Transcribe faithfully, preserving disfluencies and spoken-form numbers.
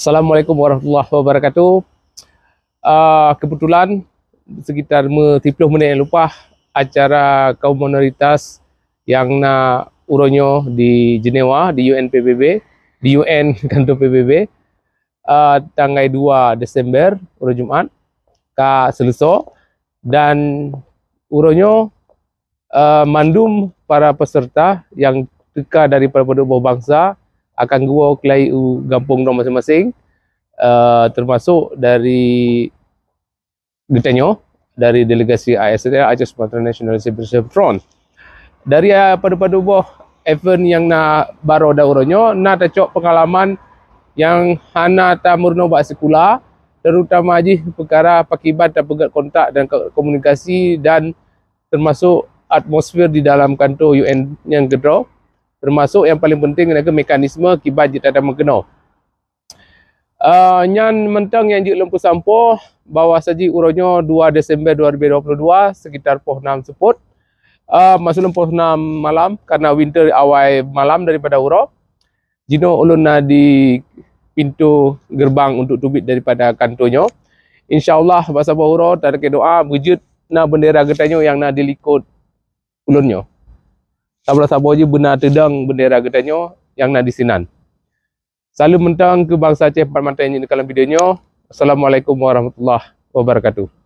Assalamualaikum warahmatullahi wabarakatuh. Uh, kebetulan sekitar me-, tiga puluh minit yang lepas, acara kaum minoritas yang na uroe nyoe di Jenewa, di U N P B B, di U N kantor P B B, uh, tanggai dua Desember, uroe Jumat, ka seuleusoe, dan uroe nyoe uh, mandum para peserta nyang teuka daripada padub boh bansa akan geuwoe keulai u gampông droe masing-masing, uh, termasuk dari geutanyoe, dari delegasi A S N L, Aceh Sumatra National Liberation Front. Dari, uh, padub-padub boh event nyang na baroe dan uroe nyoe, na tacok pengalaman nyang hana tameurunoe bak sikula, terutama jih peukara pakiban tapeugét kontak dan ko-, komunikasi dan termasuk atmosfer di dalam kantor U N nyang keudroe, termasuk nyang paling penting adalah mekanisme kiban jeuet tatamong keunoe. Uh, nyan mantong nyang jeuet lôn peusampoe bahwa saji uroe nyoe dua Desember dua ribu dua puluh dua sekitar poh enam seupôt, uh, maksud lôn poh enam malam, karena winter awai malam daripada uroe. Jinoe ulôn na di pintoe geurbang untuk teubiet daripada kantor nyoe. Insya Allah, bak saboh uroe, tadeungoe doa, beujeuet na bendera geutanyoe nyang na di likot ulôn nyoe. Saboh-saboh jih beuna teudong bendera geutanyoe nyang na di sinan. Saleuem mantong keu bansa Aceh pat mantong nyang di dalam video nyoe. Assalamualaikum warahmatullahi wabarakatuh.